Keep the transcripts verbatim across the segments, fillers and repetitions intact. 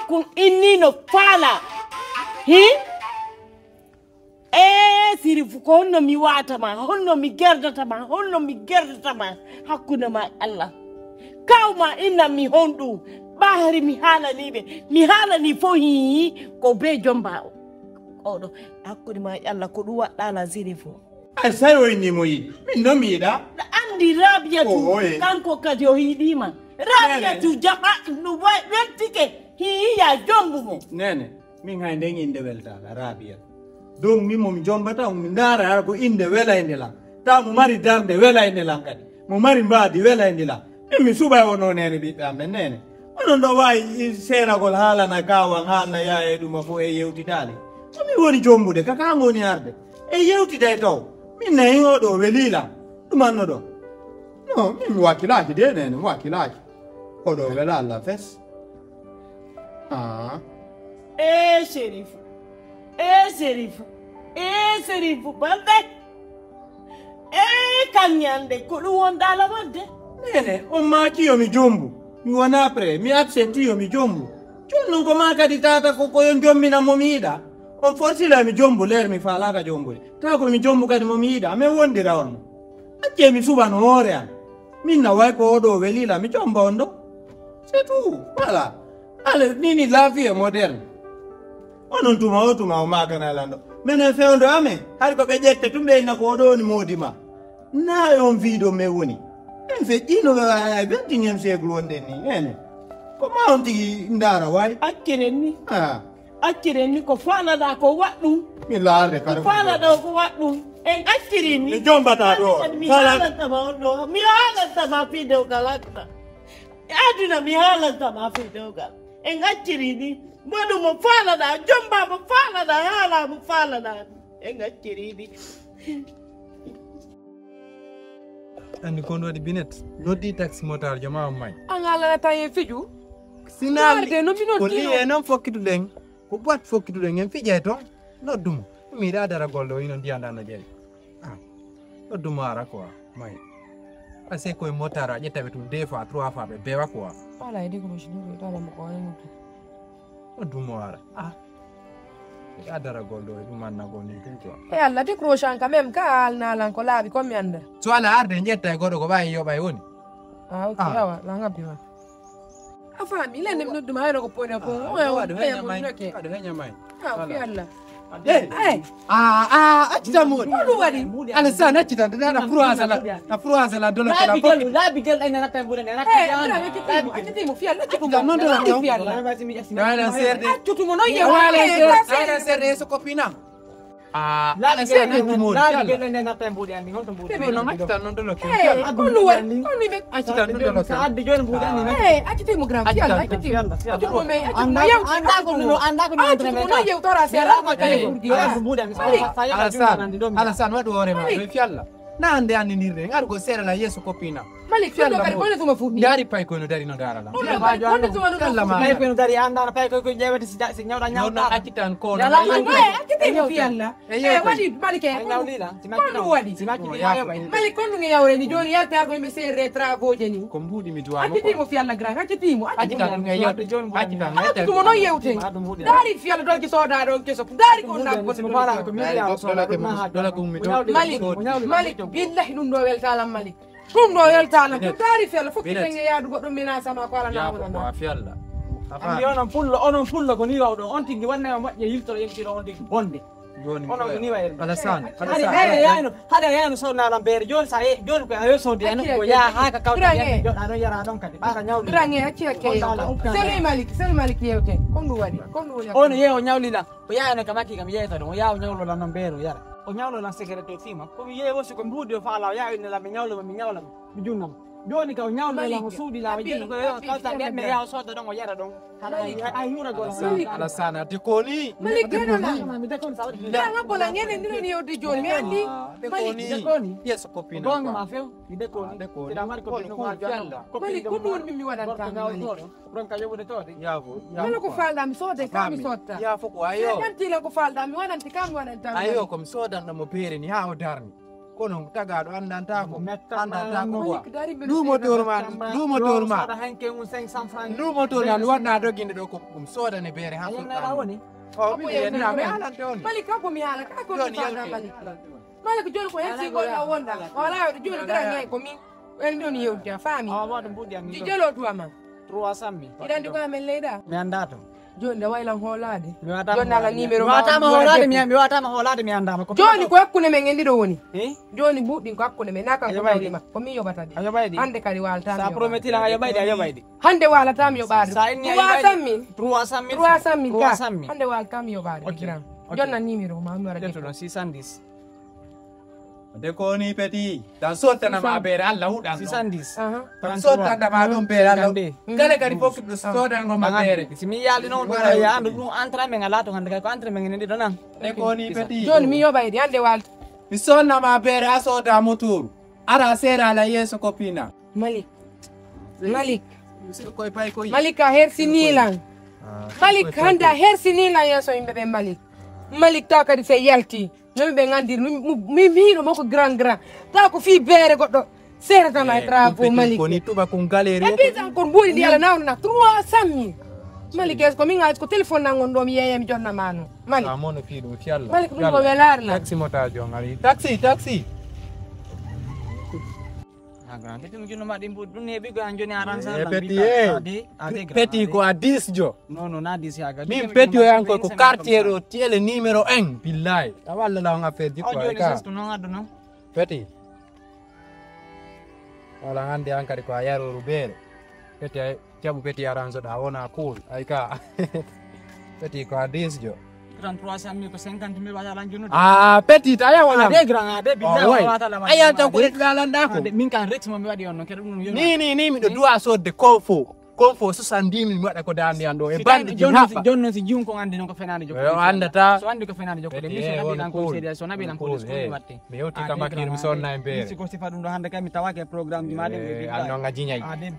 Kun inni no faala. Hi? Ee, Sirifu, ko honno mi waata ma? Honno mi gerdata ma? Honno mi gerdata ma? Hakkunde ma e Allah. Kaw ma inna mi honɗu. Ɓahri mi haalani ɓe. Mi haalani fo hii ko be jomba o. Oɗo hakkunde ma e Allah ko ɗum waɗɗa la Sirifu. Ay, sey o inni mo yiɗi. Min noon mi yiɗa. Andi Rabiyatu, kanko kadi o yiɗi ma. Rabiyatu jaɓa, no wa-, weltike, hiya jombu mo. Nene, min hay nden innde weltaaka, Rabiyatu. Donc, min mo mi jombata, mi ndaara hara ko innde welaynde lan. Taw mo mari darnde welaynde lan kadi. Mo mari mbaadi welaynde lan. Min mi suɓa e o noon nene ɓiɓɓe am ɓen nene. Onon ɗo waawi seeragol haalana kaawan, haalna yaaya e ɗuma fof e yewtitaali. Ko min woni jombude, ka kaa ngoni arde. E yewtida e taw. Min ne hin oɗo weli lan. Ɗumanno ɗo. No, min mi wakkilaaki de nene, mi wakkilaaki. Oɗo wela Allah fes. Ah. E Sherif. E Sherif. E Sherif, balde. E kan ñande, ko ɗum wonɗa ala wadde? Nene, on maaki yo mi jombu. Mi wona prêt, mi absenti yo mi jombu. Jooni noon ko maa kadi tata ko, ko yo jombina mo mi yiɗa. On forcila mi jombu leer mi faalaaka jombude. Taw ko mi jombu kadi mo mi yiɗa, min wondira on. Accee mi suɓano hoore am. Min na way ko oɗo welila, mi jomba on ɗo. C'est tout. Voilà. Allez, nini la vie est moderne. Onon tuma o tuma o makana lanɗo. Menen fewndo amen, hari ko ɓe ƴette tun ɓe inna ko oɗo woni moodi ma. Na e on viiɗo men woni. En feƴƴino ɓe waɗa e vingt et unième siècle wonɗen ni. Ene. Ko ma on tigi ndaara way. Acciren ni. Ah. Acciren ni ko faalaɗa ko waɗɗum. Mi laare kare. Ko faalaɗa ko waɗɗum. En accirin ni. Mi jombata ɗo. Mi haalantama on ɗo. Mi haalantama fii dewgal aduna. E aduna mi haalantama fii dewgal. En acciri ni. Waɗu mo faalaɗa, jomba mo faalaɗa, haala mo faalaɗa. En acciri ni. Anndi ko ndu waɗi Binet? Noddi taxi motarjo ma on may. An haalanata e fiju. Sinali. Yarde no mi noddi ko liye noon fokkituɗen. Ko boîte fokkituɗen en fijay toon. Noddu mo. Mi yiɗa dara golɗo o ino ndiya nda no jeeyi. Ah. Noddu mo ara quoi. May. A sey koye motard a ƴetta ɓe tun deux fois, trois fois ɓe bewa quoi. Ala e décroche ɗum ɓe tala mo ko wani mutu. Noddu mo ara. Ah. A dara golɗo e ɗum annagol ni tun quoi. E Allah décroche an quand même ka alnalan ko laaɓi comme mi annda. So ala arde ƴetta e goɗɗo ko ɓawi yoɓa e woni. Ah, ok. Ah. Awa la ngabbi ma. A faami lenne mi nodduma hayno ko pone ko. Ah, waɗu heña may. Waɗu heña may. Ah, fi Allah. Eh. Ah, ah, accita mo. Ko ɗum waɗi? Alassane, accita. Na froise la, na froise la dolo kala. Laabigel, laabigel ay na natta mbuɗe ne. Eh, accitimo fi Allah, accitimo. Accita non dolo. Fi Allah. Wala serde. Accutumo non yewa. Wala serde. Wala serde so kopina. Ah, ala sere ɗum mo. Laabigel ne natta mbuɗe anndi honto mbuɗe. Ɓe no ngaccitan non dolo ke. Eh, ko luwal, ko luwal. Accitan non dolo ke. Sa addi jooni mbuɗe anndi. Eh, accitimo grand. Accitimo. Accitimo mais accitimo. Anda ko no anda ko no entraîner. Accitimo non yewtora sere. Ala mbuɗe anndi. Alassane, Alassane waɗu hoore ma ɗo fi Allah. Na ande anninirde ngar ko sere la yeeso kopina. Malik fi Allah ko ne tuma fuɗɗi. Dari pay ko no dari no dara la. Honno tuma ɗum? Pay ko no dari anda pay ko ko ƴeewete si si ñawɗa ñawɗa. Accitan ko. Yala man ko accitimo fi Allah. E waɗi Malik e ko ɗum waɗi? Malik ko ɗum yawre ni jooni yalta ko yimɓe seere travaux je ni. Ko mbuuɗi mi duwa mo. Accitimo fi Allah grand, accitimo. Accitan ɗum e yewte. Accitan ɗum e yewte. Accitan ɗum non yewte. Dari fi Allah ɗon ki soda ɗon keso. Dari ko na ko. Dola ko mi. Malik, Malik billahi ɗum ɗo weltalam Malik. Ɗum ɗo weltaanam, ɗum taari fella, fof ki dañe yaadu goɗɗo mina sama ko ala na wona na. Ko a fella. Andi onon pullo, onon pullo ko ni wawɗo on tigi wanna on moƴƴe yiltoro yeltiro on tigi bonde. Joni onon ko ni wayre. Alassane, Alassane. Hade yayno, hade yayno sodna lam beere joni sa ye, joni ko ayo sodi en ko ya ha ka kawta en joɗa ɗon yara ɗon kadi. Ɓata ñawɗo. Range acci acci. Selu Malik, Selu Malik yewte. Kon ɗum waɗi, kon ɗum woni. On yeewo ñawlila. O yaha no ka makki kam yeeso ɗum, o yaha o ñawlo lan noon beero o yara. O ñawlo lan secret o fima. Ko mi yeewo si ko mbuuɗi o faala, o yaha o inna lan mi ñawlo mo, mi ñawla mo, mi junna mo. Jooni ka o ñawlo lan o suuɗi lan, o jeɗi ko yo kawta ɓe, mi yaha o sooda ɗon o yara ɗon. Ay hura gol. Alassane, Alassane, a dekoni. Malik gana na. Mi dekoni sa waɗi. Ya ngabbo la ngene ndiro ni yewde jooni mi andi. Malik dekoni. Yeeso kopina. Gonga ma few, mi dekoni. Malik ko ɗum woni mi waɗanta Malik. Ronka yoɓude toode. Yaafo. Kala ko falɗa mi soode ka mi sotta. Yaafo ko ayo. Kantila ko falɗa mi waɗante ka mi waɗanta. Ayo ko mi sodanɗo mo beere ni ha o darni. Kono tagaaɗo anndantaako. Metta anndantaako ɓaranno quoi. Ko dari mbiɗo Ndu moteur ma, seeɗa ndu moteur ma. Soda hanke un cinq cents francs. Ndu moteur ma, mi waɗna doginde ɗo ko ɗum soodane beere ha sulɗaani. Woni? O mi yennaa, mi haalante on. Malik, kanko mi haala, kanko mi faala Malik. Malik, joni ko hen si golla wonda. Wala, joni gara ngay ko min. En ɗon yewti, a faami? Awa, waɗa mbuɗi am. Jijjelo duwa ma. Trois cent mille. Iɗan di ko amen leyda. Mi anndaa to. Joni nde waylan hoolaade. Mi wata Joni nala numéro mi ma, wata ma mi hoolaade, mi, mi wata ma hoolaade, mi anndaa ma. Ko joni ko hakkunde men en ɗiɗo woni. Eh? Joni buɗɗin ko hakkunde men, na kanko Ayo ɓaydi. Tawde ma. Ko mi yoɓata ɗi. Ayo ɓaydi. Hande kadi waalata Sa mi yoɓaade. Prometila ayo ɓaydi, ayo ɓaydi. Hande waalata mi yoɓaade. Sa inni ayo ɓaydi. Trois cent mille. Trois cent mille. Trois cent mille ka. Trois cent mille. Hande waalata mi yoɓaade. Ok. Grand. Ok. Jonna numéro ma, mi wara Ƴettu ɗon, six cent dix. De ko ni petit. Tan sottanama beere Allah huɗan. Six cent dix. Aha. Tan sottanama ɗum beere Allah. Kande. Kala kadi fof ɗo sodango ma beere. Si mi yaali noon ɗum ya andu ɗum entre men ala to hande kay ko entre men en ɗiɗo nan. De ko ni petit. Joni mi yoɓay de hande walta. Mi sonnama beere a soda motoru. Ara sera la yeeso kopina. Malik. Malik. Koy pay koy. Malik a hersini lan. Malik hande a hersini lan yeeso yimɓe ɓe Malik. Malik taw kadi sey yalti. Nomi ɓe nganndir, mi, mi, mi, miiɗo mo ko grand, grand. Taw ko fii beere goɗɗo. Seeratama e travaux Malik. Koni tuba kon galeri. E puis encore mbuuɗi ndi ala nawna trois cent mille. Malik es ko min ngaji ko téléphone nan ngon ɗo mi yeeya mi jonna ma no. Malik. Sa mono fii ɗum fiyalla. Malik ɗum ko welaare lan. Taxi mota jon ari. Taxi, taxi. Ha grand, tete mo junno ma ɗin buuɗi ɗum ne ɓigo an joni aran sa. Eh, petit eh. Petit ko a dix jo. Non, non, na dix ya ga. Min petit o yan ko ko quartier ɗo tiele numéro un. Billahi. A walla la on affaire jikko ay ka. Joni ko non addo non. Petit. Wala hande an kadi ko a yaroru beere. Petit ay jaɓu petit aran so da wona cool. Ay ka. Petit ko a dix jo. Grand trois cent mille ko cinquante mille wala lan junude. Ah, petit aya wala. Ade grand ade billahi wala ta la. Aya tan ko et la lan da ko. Min kan rex mo mi wadi on non kadi ɗum. Ni ni ni mi do duwa sodde ko fo. Ko fo soixante-dix mille mi waɗa ko dande an ɗo e bande jin haɓɓa. Jonno si jun ko andi non ko fenaande jokkude. Yo andata. So andi ko fenaande jokkude mi so nabi lan ko serious so nabi lan ko serious ko watte. Mi yewti ka makir mi sonna e beere. Si ko sifa ɗum ɗo hande kay mi tawake programme ji ma de. An non a jiñay. Adi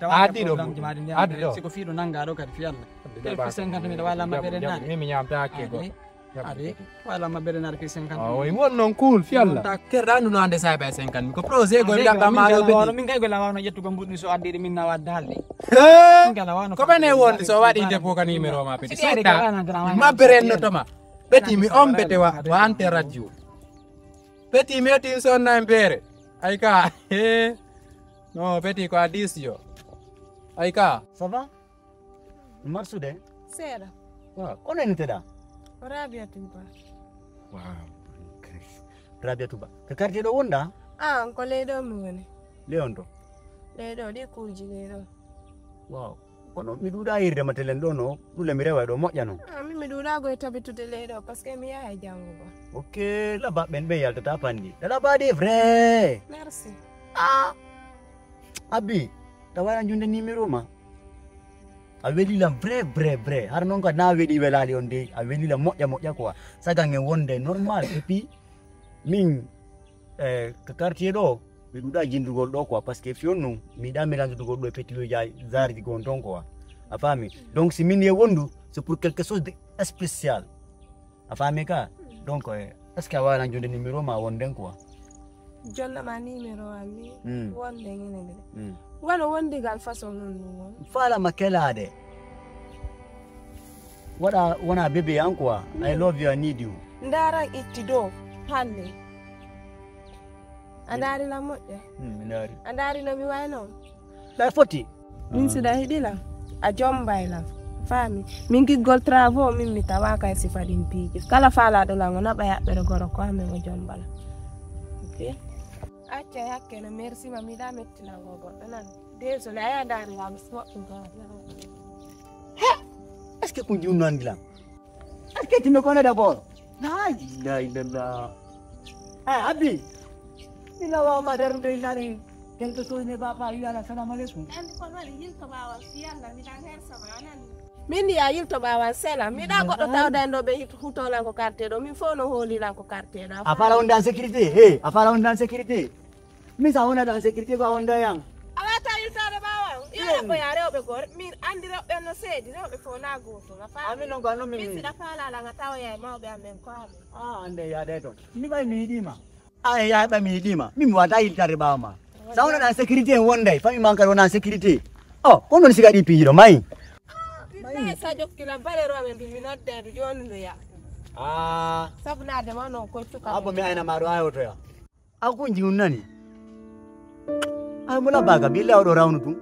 ɗo. Adi ɗo. Si ko fiiɗo nanga ɗo kadi fi Allah. Kadi fi cinquante mille wala ma beere naade. Mi mi ñamtaake go. Ade wala ma beɗe nar fi cinquante. Ah, oui, won non cool fi Allah. Ta kerda andu no ande sa bay cinquante ko projet go da ka ma do be. Min kay go la wano jettu go mbudni so addi min na wadde halde. Min kala wano ko bene won so wadi dépôt ka numéro ma petit. So ta ma beren no toma. Petit mi on bete wa wa ante radio. Petit mi oti so na mbere. Ay ka. No petit ko a dix yo. Ay ka. Ça va? Marsude? Seeɗa. Waaw, ko nani teɗa? Ko Rabiatu Ba. Waaw. Rabiatu Ba. Ko quartier ɗo wonɗa? Ah, ko ley ɗo mi woni. Ley on to? Ley ɗo, ɗi kuuji ley ɗo. Waaw. Kono mi ɗuuɗa yirde ma telen ɗo no, ɗule mi rewa ɗo moƴƴa non. Ah, min mi ɗuuɗa goye tabitude ley ɗo, parce que mi yaha e janngo ba. Ok, laba ɓen ɓe yaltata panɗi. Laba de vrai. Merci. Ah. Abi, tawa yan junde numéro ma. A weli lam vrai vrai vrai har noon ka na weli welali on dey a weli lam moƴƴa moƴƴa quoi sagan en wonde normal et puis min eh, ka quartier ɗo mi ɗuɗa jindugol ɗo quoi parce que fiyon noon mi yiɗa mélange dugol ɗo e petit weja zarji gon toon quoi a faami donc si min ye wondu c'est pour quelque chose de spécial a faami ka donc eh, est ce que a wawi lan jonde numéro ma wonden quoi jonnama numéro am ni wonde ngene de wano wondigal façon non ɗum on faalama kelaade waɗa wona bébé an quoi I love you I need you ndaran itti dow hande a ndaari lan moƴƴa mi ndaari a ndaari no mi wayno Ɗa foti. Min siɗa hiɗi lan a jombay lan faami min giggol travaux min mi tawaka e sifa ɗin piiji kala faalaɗo lan o naɓa yaɓɓere goro ko amen o jombala acca hakkeno merci ma miɗa mettinango goɗɗo nan désolé aya ndaari lan moƴƴum ka he est ce que ko junnandi lan Asketino kono d'abord. La ilaha illallah. Ah, Abi. Ina wa ma daru de nani. Quelque chose ne va pas. Yalla salam alaikum. Andi ko woni yilto bawa yalla mi dan her sama anan. Min ya yilto bawa sela mi da goɗɗo tawda ɗo ɓe hutolan ko quartier ɗo min fof no holilan ko quartier ɗo. A fala on dan sécurité. He, a fala on dan sécurité. Min sa wona ɗan sécurité ko a wonda yan. A wata yiltade ɓawa. Yala ko ya rewɓe gor min andi rewɓe no seedi rewɓe fof na goto a faami amin noon ko anno min min siɗa faalala nga tawa yaye mawɓe amen ko amen a ande yaade toon mi ɓay mi yiɗima An e yaha ɓami yiɗima. Min mi wata yiltade ɓawo ma. Sa wona nan sécurité en wonday. Fami man kadi wona sécurité. O, ko non siga ɗi piiji ɗo mayi. Sa jokkila bare roɓe mbi mi nodde du joni no ya. Ah. Sabu nade ma non ko cuka. Abo mi ayna ma ɗo ayotoya. A kunji un nani. Ay mo labaka billa oɗo rawnu tun.